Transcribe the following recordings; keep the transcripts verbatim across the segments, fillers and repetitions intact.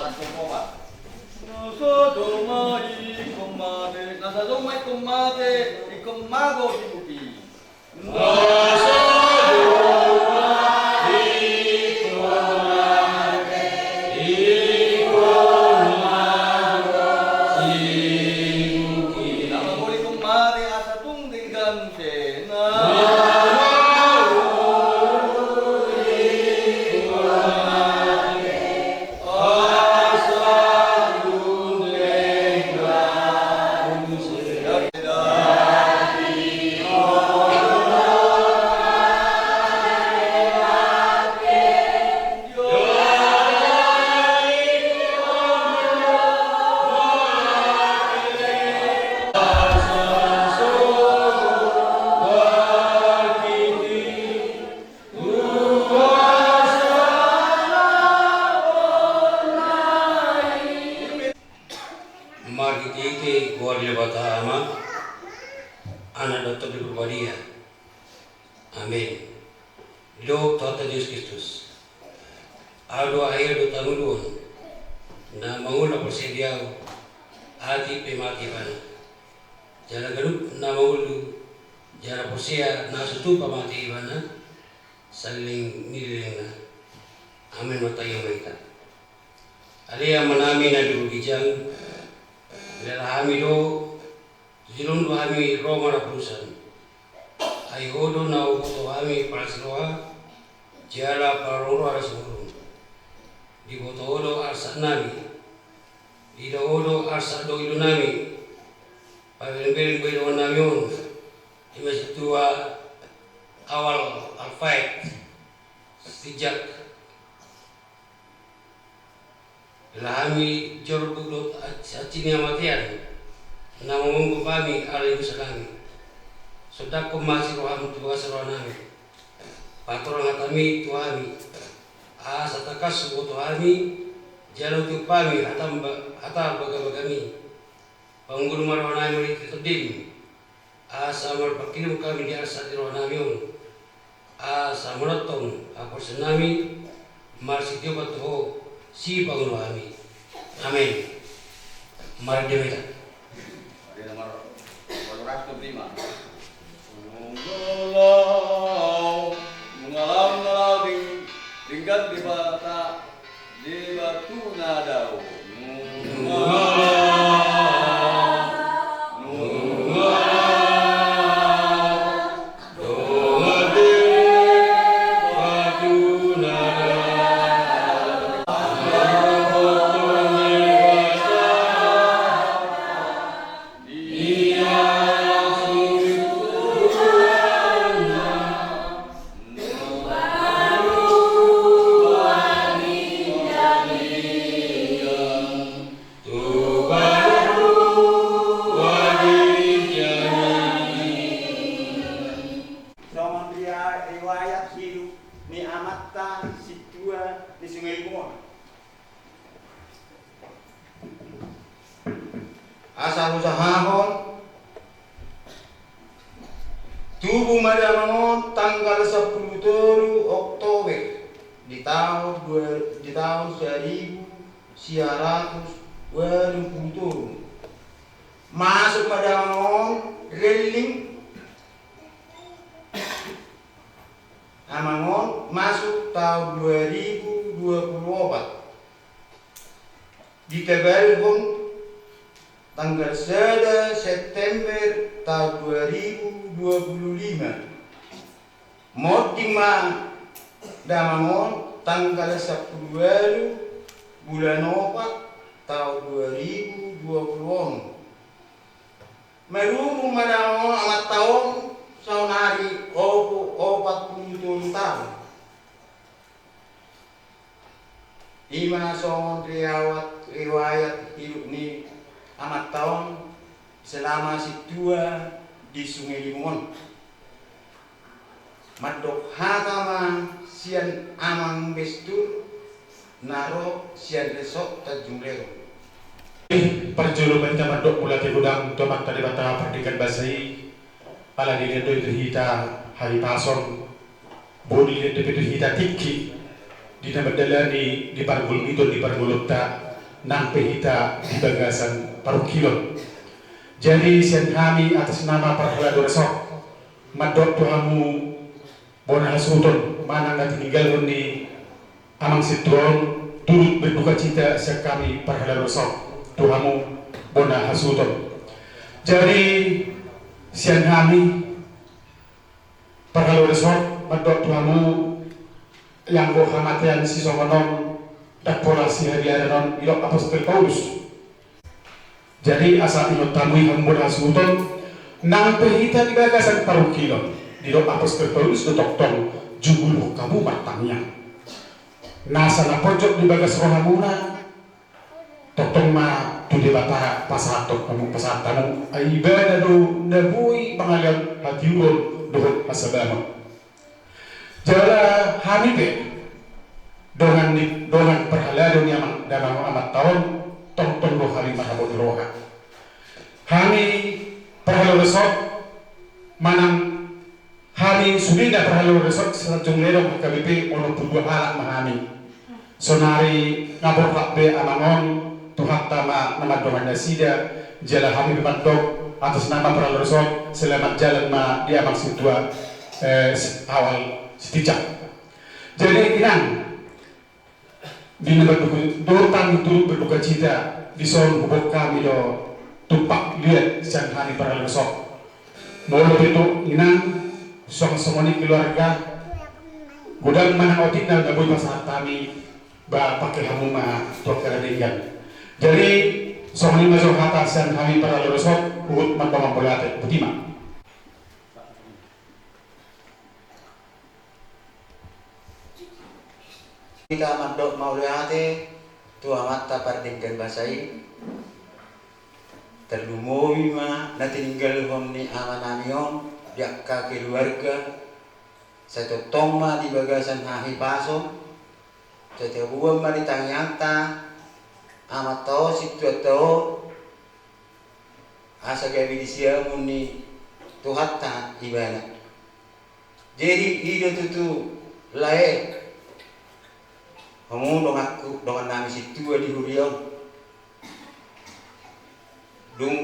Antong opat. Na so do ma ingkon mate, na so do ma ingkon mate, ingkon mago di buti. Marhitehite goar ni Debata Ama, Anak dohot Tondi Porbadia. Amen. Didok Tuhanta Jesus Kristus. Ahu do aek dohot hangoluan. Na mangolu na porsea di Ahu, atik pe mate ibana. Jala ganup na mangolu jala porsea na so tupa mate ibana, saleleng ni lelengna. Amen. Martangiang ma hita. Ale Amanami na di banua ginjang, hulela hami do, tu joloM do hami ro manapusan. Ai Ho do na huboto hami parasi roha, jala parorong roha na sumurung. Diboto Ho do arsak nami, diida Ho do arsak dohot ilu nami. Pabereng-bereng do dongan nami on, ima sintua Awal Alfaed Sitinjak. Hulela hami jorbuk dohot hansit ni hamatean na mangomgom hami ala ni dosa nami. Sondanghon ma asi rohaM tu bagasan roha nami. Patorang hataMi tu hami, asa tangkas huboto hami jala hutiop hami hata ba-, hata bagabagaMi. Pangurupi ma roha nami marhite TondiM, asa marpangkirim hami di arsak ni roha nami on, asa manongtong haporseaon nami marsitiopan tu Ho, Sipangolu hami. Amen. Marende ma hita. Nunga laho, nunga laho, nunga laho deng-, denggan Debata. Di batu na dao. Songon ria-, riwayat hidup ni amanta sintua ni Sungai Limungan. Asa husahahon, tubu ma damang on tanggal sampulu tolu Oktober di taon dua, di taon saribu sia ratus ualu pulu tolu. Masuk ma damang on relling, amang on masuk taon dua ribu dua puluh opat. Ditabalhon tanggal sada September taon dua ribu dua puluh lima. Monding ma damang on tanggal sampulu ualu bulan opat taon dua ribu dua puluh onom. Marumur ma damang on amanta on saonari opo-, opat pulu tolu taon. Ima songon riawat-, riwayat hidup ni amanta on selama sintua di Sungai Limungan. Mandok hata ma sian Amang Bestur na ro sian Resort Tanjung Reo. Parjolo ma hita mandok mauliate godang tu Amanta Debata Pardenggan Basa i, ala dilehon do di hita hahipason, boi dilehon dope di hita tingki di na mandalani di parngoluon i, di parngoluonta. nang pe hita di bagasan parungkilon. Jadi sian hami atas nama parhalado resort mandok tu hamu bona hasuhuton manang na tininggalhon ni amang sintua on, turut berduka cita sian hami parhalado resort tu hamu bona hasuhuton. Jadi sian hami parhalado resort mandok tu hamu, ianggo hamatean sisongon on, ndang pola sihadiaran on didok apostel Paulus. Jadi asa ingot hamu i hamu bona hasuhuton, nang pe hita di bagasan parungkilon, didok apostel Paulus do tongtong jugulhon hamu martangiang. Nasa na ponjot di bagas rohamuna, tongtong ma tu Debata pasahathon hamu, pasahat hamu, ai Ibana do na boi mangalehon hatiuron dohot hasabangon. Jala hami pe dongan ni, dongan parhalado ni amang, damang amanta on, tongtong do hami marhabot ni roha. Hami parhalado resort manang hami sudena parhalado resort, sanjung ledong H K B P onom pulu dua halak ma hami. Sonari nga borhat be amang on, Tuhanta ma na mandongani nasida. Jala hami pe mandok atas nama parhalado resort, selamat jalan ma di amang sintua, eh, Awal Sitinjak. Jadi inang, di na berduka, dohot hami turut berduka cita, dison huboan hami do tumpak liat sian hami parhalado resort. Molo pe tu inang, songon-songon i keluarga, godang manang otik na boi pasahat hami, ba pangke hamu ma tu angka na denggan. Jadi songon i ma jo hata sian hami parhalado resort, huhut mandok mauliate. Botima. Hita mandok mauliate tu Amanta pardenggan basa i. Tarlumobi ma na tininggalhon ni amanami on di angka keluarga. Sai tongtong ma di bagasan hahipason. Sai taboan ma di tangiangta amanta on, sintuanta on, asa gabe disiamun ni Tuhanta ibana. Jadi i do tutu lae, hamu donganku, dongannami sintua di huria on. Dung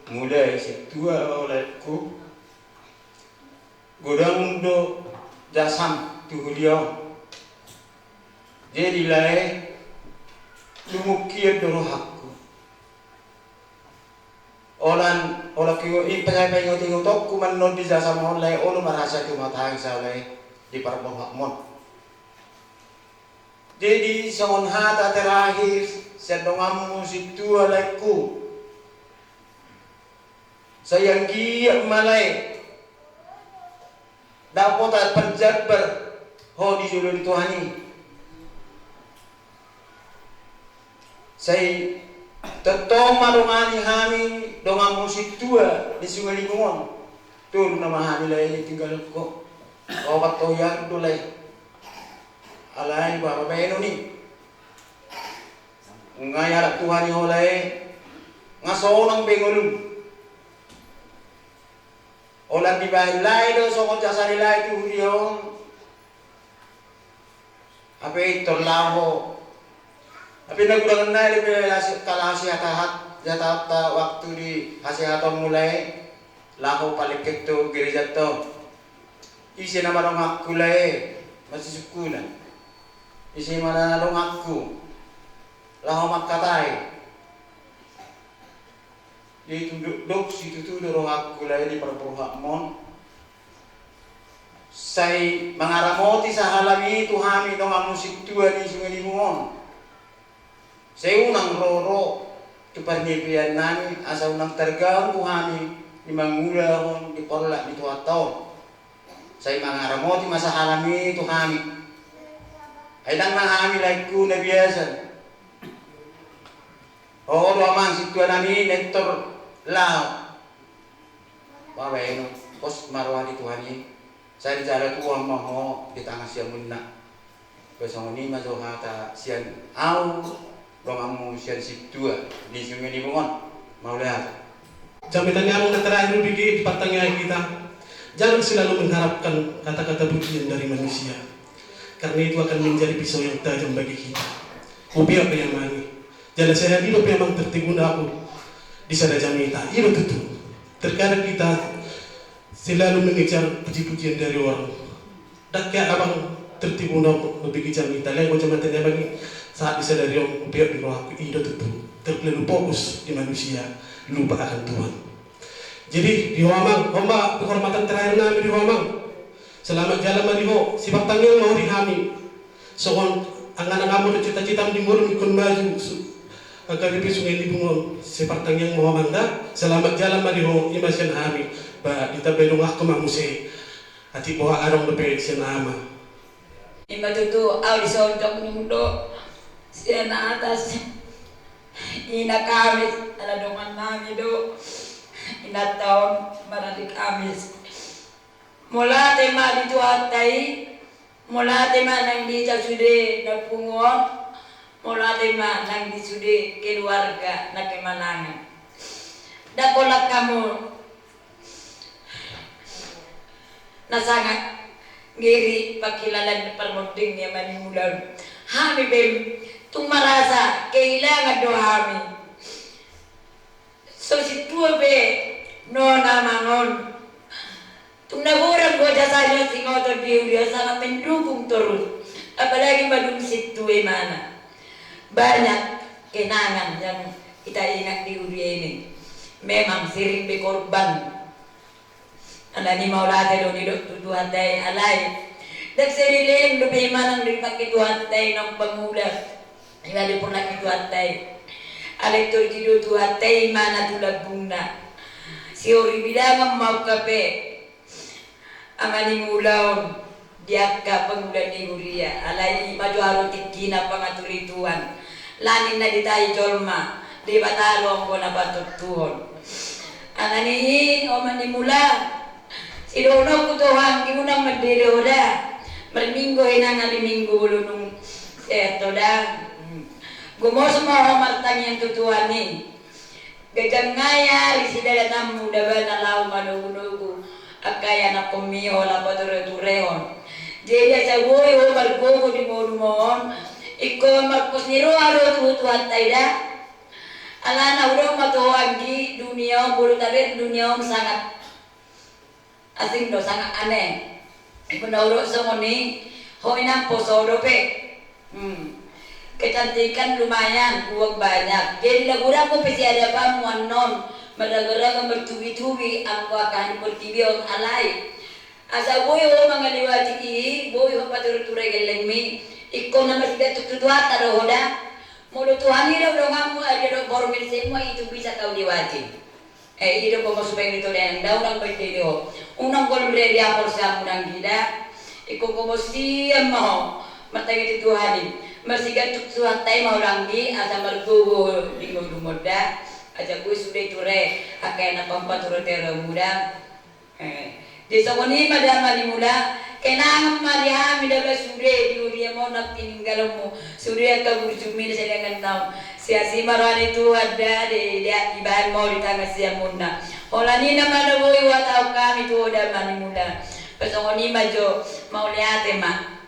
mulai sintua laengku, godang do jasam tu huria on. Jadi lae, tumungkian do rohangku. Holan, holan kiu i pasae paingot-ingotonku mannon di jasam on lae, olo marasa tumatangis au lae di parborhatmon. Jadi songon hata terakhir sian donganmu sintua laengku, sai anggiat ma lae dapot parjambar ho di jolo ni Tuhan i. Sai tongtong ma dongani hami donganmu sintua di Sungai Limbung on. Tolu nama hami lae ditinggalhon ho. Opat ho hian do lae. Alai babaenon i nga ialap Tuhan i ho lae, nga sonang be ngolum. Holan dibahen lae do songon jasari lae tu huria on. Hape pintor laho, hape na godang nai dope las-, kala sehat-sehat, sehat-sehat waktu di hasehatonmu lae, laho palengkek tu gerejanta on. Ise nama donganku lae, masisungkunan. Ise ma na donganku laho mangkatai. Jadi tu do-, dok situtu do rohangku lae di parborhatmon. Sai mangaramoti sahalami tu hami donganmu sintua di Sungai Limbung on. Sai unang ro ro tu parnipean nami, asa unang targaung tu hami di mangulahon di porlak ni Tuhanta on. Sai mangaramoti ma sahalami tu hami. Ai ndang na hami laengku na biasa. Ho do amang sintua nami, pintor laho. Babaenon, pos ma roha di Tuhan i. Sai dijalo Tuhan ma ho di tangan siamunna. Pe songon i ma jo hata sian au donganmu sian sintua di Sungai Limbung on. Mauliate. Jamita ni amang na terakhir di partangiangan kita. Jangan selalu mengharapkan kata-kata pujian dari manusia, karena itu akan menjadi pisau yang tajam bagi kita. Hupeak be amang i. Jala sahali dope amang tertiguna ahu di sada jamita. I do tutu. Terkadang kita selalu mengejar puji-pujian dari orang. Ndang hea amang tertiguna mambege jamita. Lehon jamita ni amang i sahat di sadari on, beok di rohangku, i do tutu. Terlalu fokus di manusia, lupa akan Tuhan. Jadi di ho amang, on ma penghormatan terakhir nami di ho amang. Selamat jalan ma di ho, sipartangiang ma ho di hami. Songon angan-anganmu dohot cita-citamu di ngolum ingkon maju, su-, angka dope Sungai Libung on, sipartangiang ma ho amang da. Selamat jalan ma di ho, i ma sian hami. Ba ditambai donganku ma muse. Atik boha adong dope sian ama. I ma tutu, ahu dison jong do sian atas. Ina Kamis, ala dongan nami do. Ina taon marari Kamis. Mauliate ma di Tuhanta i, mauliate ma nang di hita sude na pungu on, mauliate ma nang di sude keluarga na kemanangan. Ndang holan hamu na sangat ngeri pangkilalaan parmonding ni ama ni Mula on. Hami pe tung marasa kehilangan do hami. So sintua pe non amang on. Tung na godang do jasanya singoton di huria, sangat mendukung terus. Apalagi dung sintua imana. Banyak kenangan yang kita ingat di huria ini. Memang sering berkorban. Alani mauliate do nidok tu Tuhanta i, alai ndang sai dilehon dope imana on dipake Tuhanta i naung pangula. Ima dipurnaki Tuhanta i. Alai torus do Tuhanta i imana tu lambungna. Sihori bidangan ma ungkap i. Ama ni Mula on di angka pangula ni huria, alai ima jo haru tingkina pangatur ni Tuhan. Langit na ditahi jolma, Debata do anggo na patontuhon. Alani i, ama ni Mula, sidohononku tu ho anggi, unang mandele ho da. Marminggu inang, ari Minggu molo dung sehat ho da. Gomos ma ho martangiang tu Tuhan i. Ganjang nai ari sidalatanmu, dabana laho manogunogu angka ianakhonmi, holan patureturehon. Jadi asa boi ho margogo di ngolum on, ingkon marpos ni roha do tu Tuhanta i da. Alana hudok ma tu ho anggi, dunia on, molo tabereng dunia on sangat asing do, sangat aneh. Ingkon na hudok songon i, ho inang poso dope. Hmm. Kecantikan lumayan, uang banyak. Jadi na godang dope sihadapanmu annon, marragam-ragam, martubi-tubi angka hal di portibi on, alai asa boi ho mangaliwati i, boi ho patureture gellengmi, ingkon na marsigantung tu Tuhanta do ho da. Molo Tuhan i do donganmu, ari do borngin semua itu bisa kau liwati. Eh, i do gomos, supaya di tole nang da unang baen diri ho. Unang golom rere haporseaonmu nanggi da. Ingkon gomos sian ma ho martangiang tu Tuhan i. Marsigantung tu Tuhanta i ma ho nanggi, asa margogo di ngolum on da. Asa boi sude ture angka ianakhon, patureturemu da. Eh, di songon i ma da, ama ni Mula, kenangan ma di hami da ba sude di huriam on na tininggalonmu, sude angka burjumu na sai denggan naung siasi ma roha ni Tuhan da, di, di, dibaen ma ho di tangasiamunna. Holan i na ma na boi huhatahon hami tu ho da, ama ni Mula. Ba songon i ma jo, mauliate ma.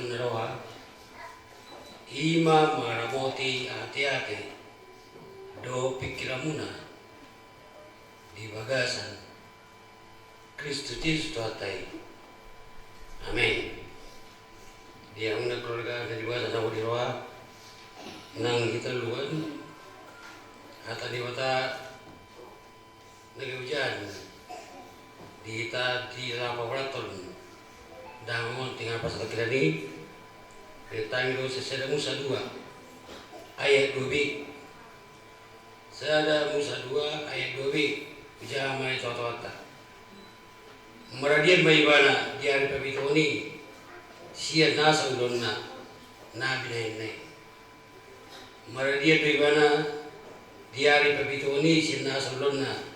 na roha, i ma mangaramoti ateate dohot pingkiranmuna di bagasan Kristus Jesus Tuhanta i. Amen. Di hamuna keluarga na di bagasan na di roha, nang hita luan, hata ni Debata na gabe ujahan di hita di laho pamborathon dahahon tingki na pasahat hita i. Bereng hami do sian Sada Musa dua ayat dua b. Sada Musa dua ayat dua b. Hujaha ma i tu hatahuta. Maradian ma ibana di ari pabitoon i sian nasa ulaonna na binahenna i. Maradian do ibana di ari pabitoon i sian nasa ulaonna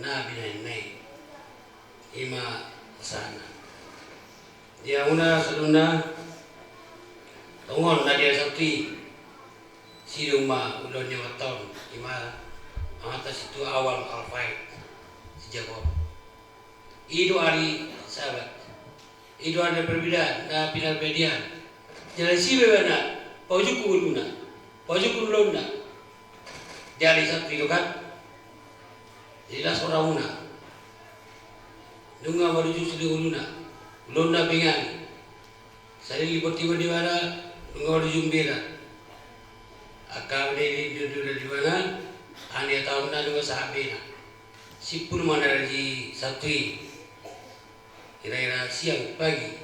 na binahenna i. I ma sahatna. Di hamuna saluhutna, tongon na di ari Sabtu i sidung ma ulaon ni amanta on, i ma amanta sintua Awal Alfaid, si Jakob. I do ari Sabat. I do ari na perbedaan, na pinarbadiaan. Jala disi ma ibana paujungkon ngoluna, paujungkon ulaonna. Di ari Sabtu i do kan. Jadi las rohamuna. Nunga marujung sude ngoluna, ulaonna pe ngangi. Saleleng bortiba di ibana, nunga marujung bena. Angka na di, di, di, di ibana, aha ni hataonna nunga sahat bena. Simpul ma na di Sabtu i. Hira-hira siang pagi,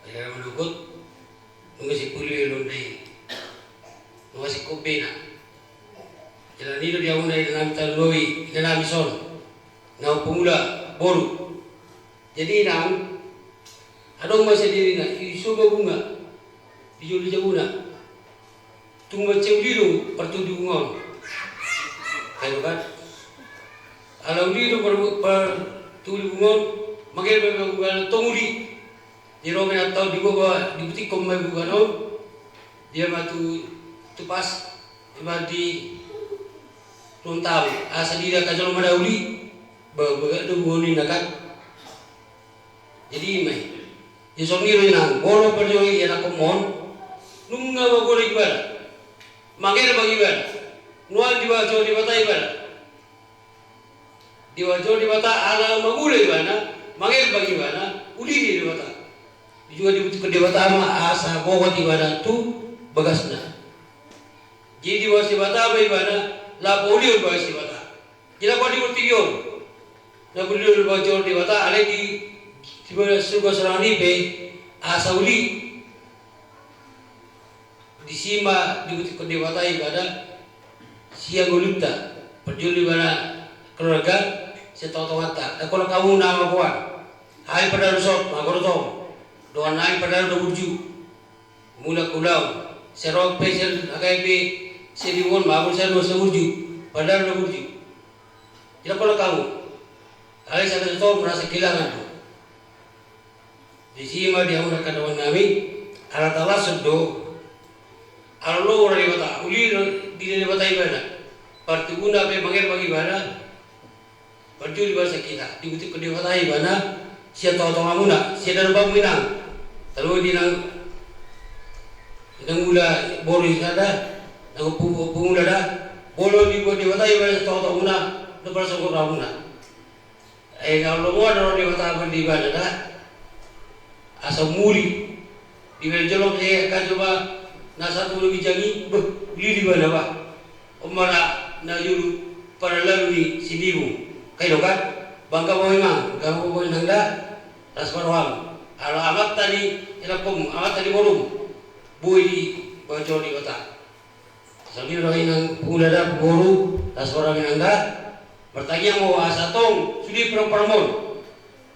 hira-hira manogot, nunga simpul be ulaonna i. Nunga singkop bena. Jala i do di hamuna inanami tarlumobi, inanami son, na pemula boru. Jadi inang, adong ma sian dirina, iso ma bunga di jolo ni jabuna. Tung mansai uli do partubu ni bunga on. Ai do kan? Ala uli do par, partubu ni bunga on, mangkehe ma bunga on tong uli. Di ro ma inanta on, dibuat ma, dibutikhon ma bunga on. Dia ma tu, tu pas, ima di ruang tamu. Asa diida angka jolma na uli, ba, ba, do bunga on ninna kan. Jadi i ma i. Jadi songon i do inang, molo parjolo ianakhonmu on, nunga magodang ibana, mangherbang ibana, nuaeng dibahen joro ni Debata ibana. Dibahen joro ni Debata, ala mangula ibana, mangherbang ibana, uli do Debata. Di juga dibutikhon Debata ma asa gogo ibana tu bagasna. Jadi dibahen Debata ma ibana, laho paulihon bagas Debata. Jadi laho paulihon tingki on. Na paulihon bagas joro ni Debata, alai di, di surgo saonari pe, asa uli. Disi ma dibutikhon Debata ibana sian ngolunta, parjolo ibana keluarga, sian tongatonganta. Dang holan hamu na magoan. Hami pardalan do son, magodang tong. Dongan nami pardalan do burju. Mulak ulaon. Sai ro pe sian hagai pe, sian di bongan, magodang sian do sian burju. Pardalan do burju. Dang holan hamu. Alai sada tong merasa kehilangan do. Disi ma di hamu angka dongan nami, ala talashon do, ala lomo roha ni Debata, uli do di Debata ibana, partubuna pe mangherbang ibana, parjolo ibana sian hita, dibutikhon Debata ibana, sian tongatongamuna, sian dalan bamu inang, tolu di inang, inang mula boru i sada, nang ompu, ompu mula da, molo dibuat Debata ibana sian tongatongamuna, na parsonggot rohamuna. Ai na lomo do roha ni Debata di ibana da. Asa muli. Di ibana jolo pe angka jolma na sahat tu ginjang i, beh, uli do ibana ba. On ma na jolo parlalu ni sinibung. Ai do kan? Bangga ma ho inang, bangga ma ho inang da. Las ma roham. Ala amanta ni ianakhonmu, amanta ni borum. Boi dibahen joro ni Debata. Songon i do inang mula da, boru, las ma roham inang da. Martangiang ma ho asa tong sude parumaenmon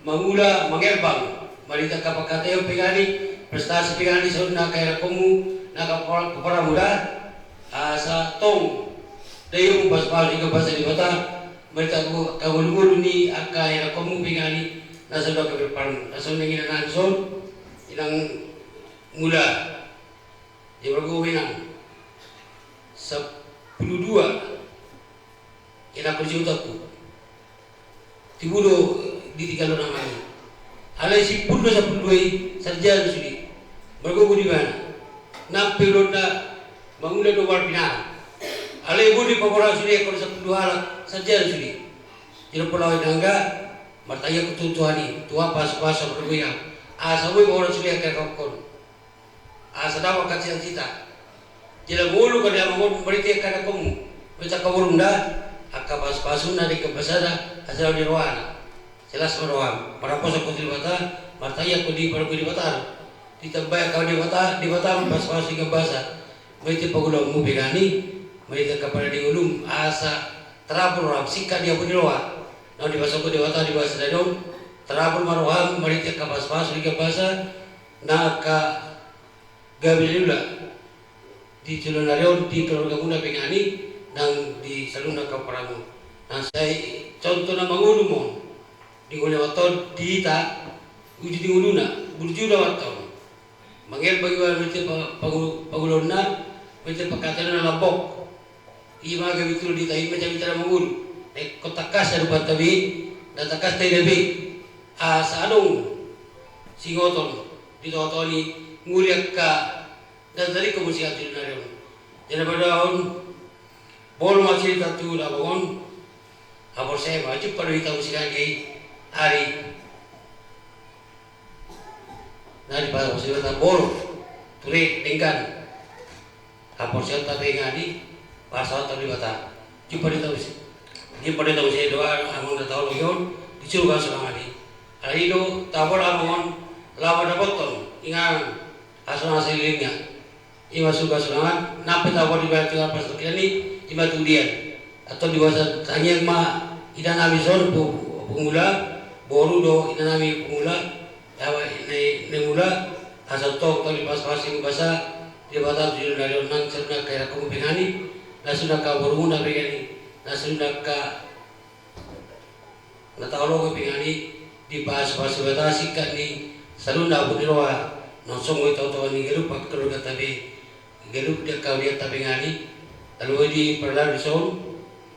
mangula, mangherbang, marhite angka pangkataion pe nangkin i, prestasi pe nangkin i, songon i angka ianakhonmu, angka pomparanmu da, asa tong daion pasu-pasu ni basa ni Debata, marhite angka ngolu-ngolu ni angka ianakhonmu pe nangkin i, na songon i angka pomparanmu, na songon i inang nami son, inang mula. Di margogo ma inang. Sampulu dua. Inang, kondisi utakku. Tibu do di tiga lo nama i. Alai simpul do sampulu dua i, sarjana sude. margogo di ibana. Nang pe ulaonna mangula do marpinahan. Alai boi do paborahon sude angka na sampulu halak sadia sude. Jadi pola angka martangiang tu Tuhan i, Tuhan pasupasu ma roha ni hau, asa boi paborahon sude angka na rongkon. Asa dapot angka cita-cita. Jala molo angka na amang on marhite angka na rongkonmu, marhite angka borumuna, angka pasupasuna, denggan basana, asa dao di rohana. Jelas ma roham, marhaposan ho tu Debata, martangiang ho di parguru Debata do. Ditambai angka Debata, Debata ma pasupasu denggan basa. Marhite pangulaonmu pe nangkin i, marhite angka pala di ngolum, asa tarapul roham, singkat ni abu ni roha. Naung dipasangap Debata di bagasan sadari on, tarapul ma roham, marhite angka pasupasu denggan basa, na angka gabe na niula di joloan ni ari on di keluargamuna pe nangkin i, nang di saluhutna angka pomparanmu. Nang sai contoh na mangolu ma on di ngolu ni amanta on di hita, uju di ngoluna, burju do amanta on. Mangerbang iba marhite pa-, pangu-, pangulaonna, marhite pangkataionna na lambok. Ima gabe tulang di hita, ima jamita na mangolu. Ingkon tangkas adopanta be, na tangkas taida be. Asa adong singoton di tongatonga ni ngolu i angka na tadingkon musik atur na ari on. Jadi pada on, bolo ma cerita tu damang on, haporseai ma, jumpang do hita musik atur i ari. Na dipasahat Debata boru, ture, denggan. Haporseaonta pe nangkin i, pasahathon Debata. Jumpang do hita musik. Jumpang do hita musik, doa amang na taoloi on, di surga sonang i. Alai i do, taboan amang on, laho mandapothon inganan, asa sonang saelengna. Ima surga sonang an, nang pe taboan di bagasan tingki on, pasahat tingki on i, ima tu dia. Antong di bagasan tangiang ma, inanami son, pu-, pangula, boru do, inanami pangula, awa, na, na mula, asa tong, tong dipasupasu denggan basa, Debata tu joloan ni ari on nang, saluhutna angka ianakhonmu pe nangkin i, na saluhutna angka borumuna pe nangkin i, na saluhutna angka na taoloi pe nangkin i, dipasupasu Debata singkat ni saluhutna abu ni roha, na songon i di tongatonga ni ganup angka keluarganta be, ganup di angka hurianta pe nangkin i, lalu di parlari dison,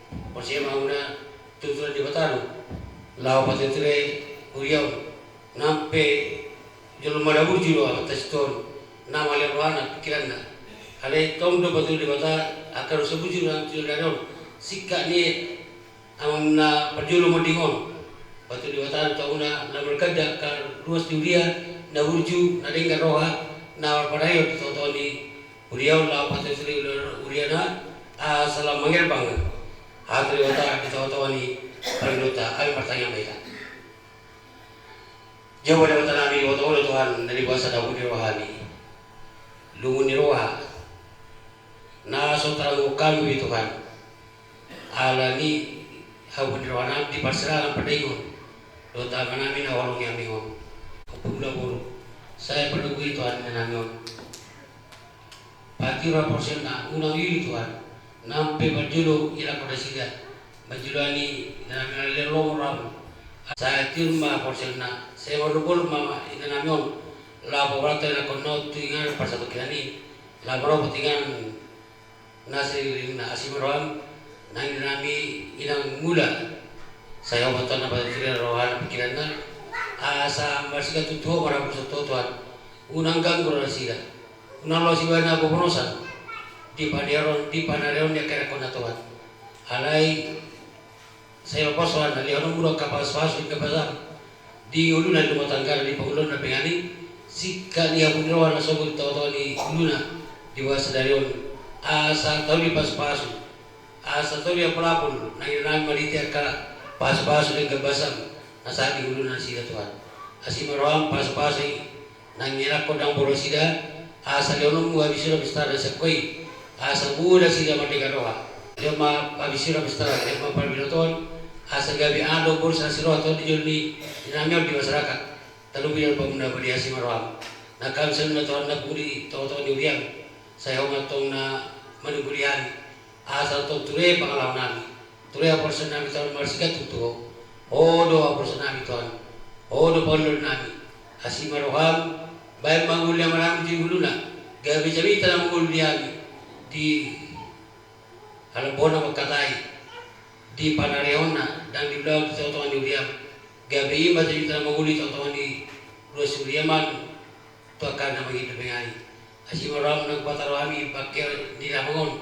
haporseaon ma muna tu Tuhan Debata do, laho paturi huria on, nang pe jolma na burju do amanta situan, na maliang rohana, pikiranna. Alai tong do paturi Debata, angka na so burju nang tu joloan ni ari on, singkat ni amang na parjolo monding on. Paturi Debata do taona na marganda angka ruas ni huria, na burju, na denggan roha, na marpanahion di tongatonga ni huria on laho paturi huriana, asa lam mangerbang. Hata ni Debata di tongatonga ni parngoluonta, hami martangiang ma hita. Jahowa Debatanami, Debata Ho do Tuhan, na di bagasan abu ni rohami, lungun ni roha, na so tarangkup hami be Tuhan. Alani abu ni rohanami di parserahan pardaingon dohot amanami na huhaholongi hami on, pangula boru, sai pargogoi Tuhan inanami on. Patiur haporseaonna, unang lilu Tuhan, nang pe parjolo ianakhon nasida, parjolo ni inanami na leleng lomo roham. Sai tiur ma haporseaonna, sai marolopolop ma inanami on, laho paboahon ianakhonna on tu inganan parsatongkinan i, laho maropat inganan na saririnna. Asi ma roham, nang inanami inang mula, sai Ho ma Tuhan na paturi rohana pikiranna, asa marsigantung tu Ho ma rapuson tu Ho Tuhan. Unang ganggu roha nasida. Unang loas ibana bobonosan di panareon, di panareon ni angka ianakhonna Tuhan. Alai sai loas rohana, lehononmu do angka pasupasu denggan basa di ngoluna, di rumah tanggana, di pangulaonna pe nangkin i, singkat ni abu ni roha na sogot di tongatonga ni ngoluna di bagasan sadari on, asa tauli pasupasu, asa tauli apulapul nang inanami marhite angka pasupasu denggan basa na sahat di ngoluna nasida Tuhan. Asi ma roham, pasupasu i nang ianakhon nang boru nasida, asa lehononmu habisuhon habisuhon na sian Ho i, asa boi nasida mardenggan roha. Lehon ma habisuhon habisuhon, lehon ma parbinotoan, asa gabe anak dohot boru na siroha Tuhan di jolo ni inanami on di masyarakat. Tarlumobi di Amanta na badia. Asi ma roham. Nang hami saluhutna Tuhan na pungu di tongatonga ni huriam, sai Ho ma antong na manungguli hami. Asa tong ture pangalahonami, ture haporseaonnami Tuhan marsigantung tu Ho. Ho do haporseaonnami Tuhan, Ho do pangalahonami. Asi ma roham, bahen ma ngolu ni amanami di ngoluna, gabe jamita na mangolu di hami, di halak bona mangkatai, di panareonna, ndang di ulaon, di tongatonga ni huriam. Gabe i ma jamita na mangolu di tongatonga ni ruas ni huriam on. Angka na mangidop nami, asi ma roham, nang pataro hami bangke ni damang on,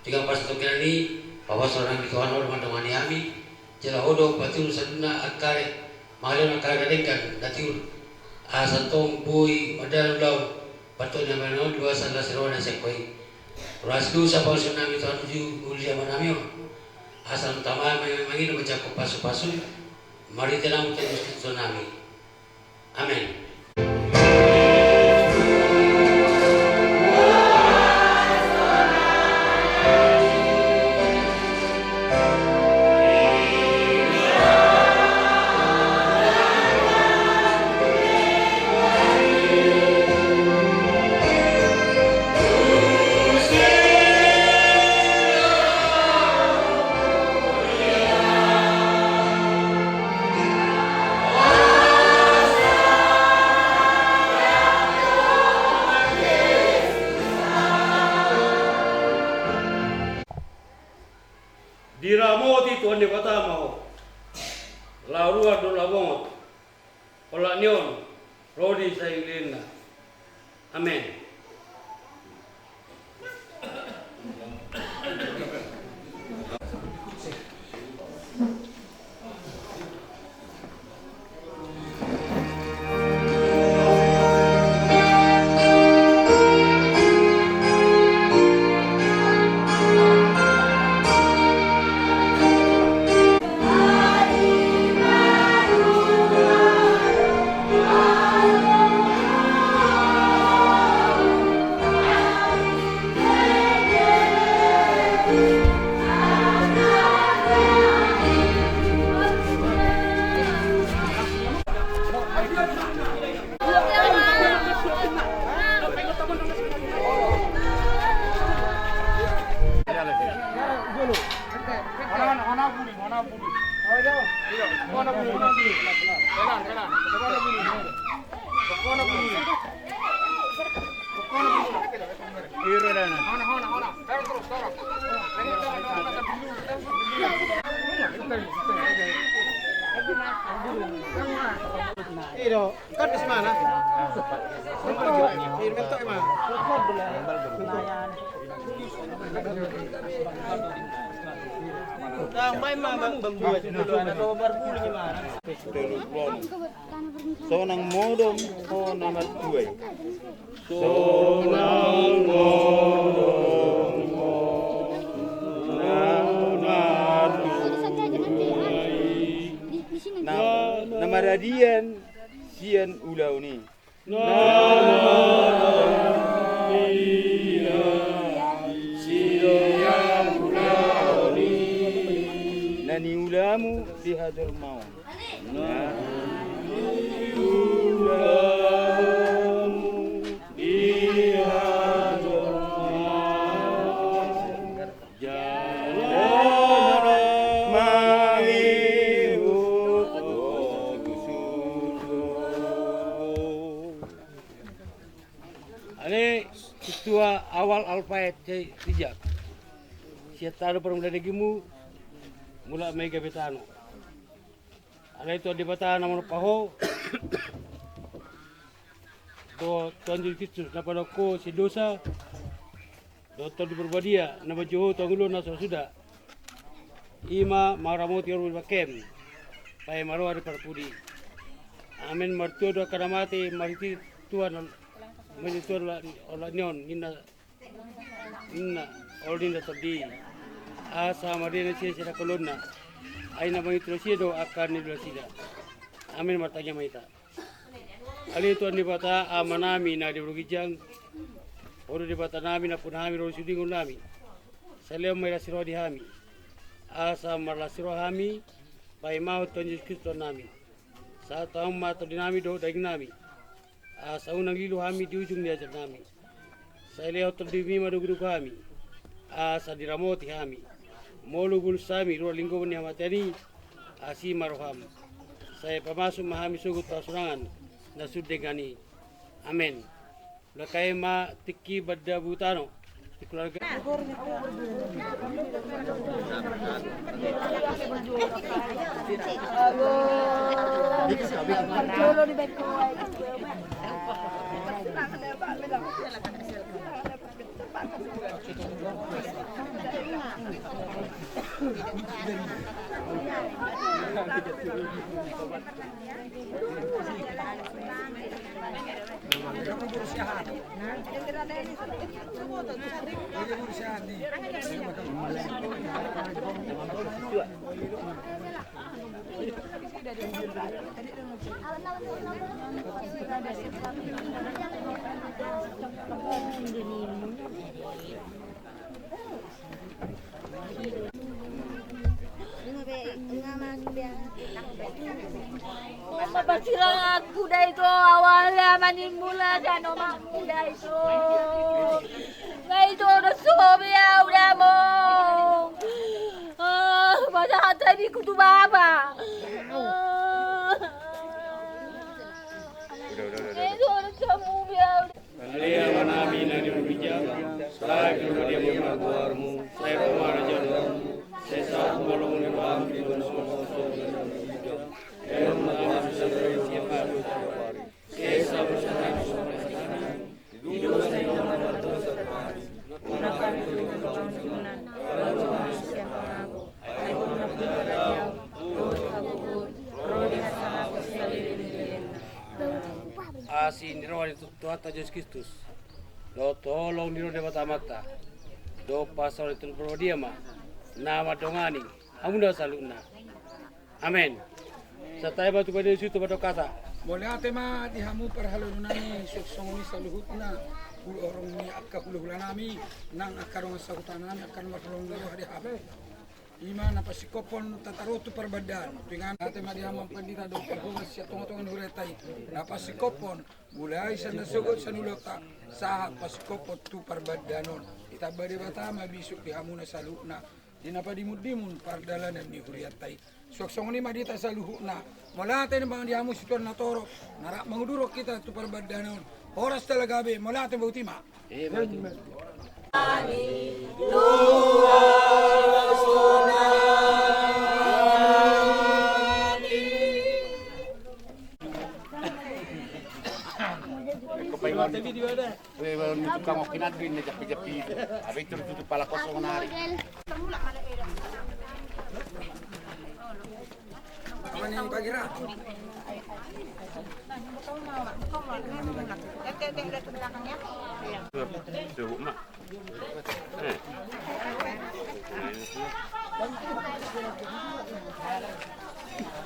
tinggal pasatongkinan i, paboa rohanami Tuhan, olo mandongani hami, jala Ho do patiur saluhutna angka, mangaleon angka na denggan na tiur, asa tong boi mardalan ulaon, patoni hami on di bagasan las ni roha na sian Ho i. Ruas dosa pangosihon nami Tuhan uju ngolu ni amanami on, asa tama ma i mangido manjangkon pasupasu, marhite namu Tuhan Jesus Kristus nami. Amen. Diramoti Tuhan Debata ma ho. Laho ruar dohot laho bongot. Olat ni on ro di saluhutna. Amen. Ido, kan di mana? Ido, mentok di mana? Tambah emang bang, bang buat. Sonang modom ho na martua i. Sonang modom ho na martua i. Na, na maradian sian ulaon i. Na maradian sian ulaon i. Na niulamu di hajolmaon. Na niulamu di hajolmaon. Jala mangihut ho tu surgo. Ale sintua Awal Alpaet Sirijak, sian tano parmulaan dagingmu, mulak ma i gabe tano. Alai Tuhan Debata na manompa ho, dohot Tuhan Jesus Kristus na paneang ho sian dosa, dohot Tondi Parbadia na manjou ho tu angka ulaon na so suda, i ma mangaramoti horbo di bangkem, paima roha ni parpudi. Amen. Martua do angka na mate marhite Tuhan, marhite Tuhan olat ni on, ninna. Ninna, olo ninna Tondi, asa mardia nasida sian angka ulaonna, ai na mangido nasida do angka na niula nasida. Amen. Martangiang ma hita. Ale Tuhan Debata, Amanami na di banua ginjang, Ho do Debatanami na nampuna hami ro di sude ngolunami. Sai lehon ma i las ni roha di hami, asa marlas ni roha hami paimahon Tuhan Jesus Kristus Tuhannami. Sahat tu hamu ma tondinami dohot dagingnami, asa unang lilu hami di ujung ni ajarnami. Sai lehon Tondimi ma dogudogu hami, asa diramoti hami. Molo bulus hami ruar linggoman ni hamatean i, asi ma roham, sai pamasuk ma hami sogot tu hasonangan na sun denggan i. Amen. Ulakai ma tingki banda buhu tano. Di keluarga. Oma, parsirangku da ito, awalna manimbul aja no makku da ito. Nga ito do sobi au da mo. Ah, masa hata di kutu baba. Ah. Nga ito do sobi au da. Ale Amanami na di hujang, sai pinardiamu ma goarmu, sai ro ma harajaonmu, sai saut ma lomo ni roham di banua on songon na di surgo. Bahenonmu ma hami sadari on harajaon on. Sesa ma hami songon na sesa ni harajaon ni dosa ni roha nami, dosa ni roha nami. Unang hami togihon tu parunjunan, lalu ma hami sian pangago. Ai Ho do na paradiso, dohot hagogoon, ro di hasangapon saleleng ni lelengna. Asi ni roha ni Tuhanta Jesus Kristus, dohot holong ni roha ni Debata Amanta, dohot parsaoran ni Tondi Parbadia ma na mandongani hamuna saluhutna. Amen. Santabi ma tu paradiso, tu mandok hata. Mauliate ma di hamu parhalado nami, suang songon i saluhutna, hula-hula ni angka hula-hula nami, nang angka dongan sahuta nami, angka na marholong ni roha di hamu. I ma na pasingkophon tataru tu parbandaan. Mauliate ma di hamu Amang Pandita dohot parhogas sian tonga-tonga ni hurianta i. Na pasingkophon, mulai sian na sogot sian ulaonta, sahat pasingkophon tu parbandaan on. Ditamba Debata ma bisuk di hamuna saluhutna. Di na padimun-dimun pardalanan ni hurianta i. Suang songon i ma di hita saluhutna. Mauliate ma di hamu situan na torop. Na rap mangudurhon hita tu parbandaan on. Horas jala gabe, mauliate, boti ma. Tukang okinan duit na japi-japi. Abe tertutup pala kosong nari.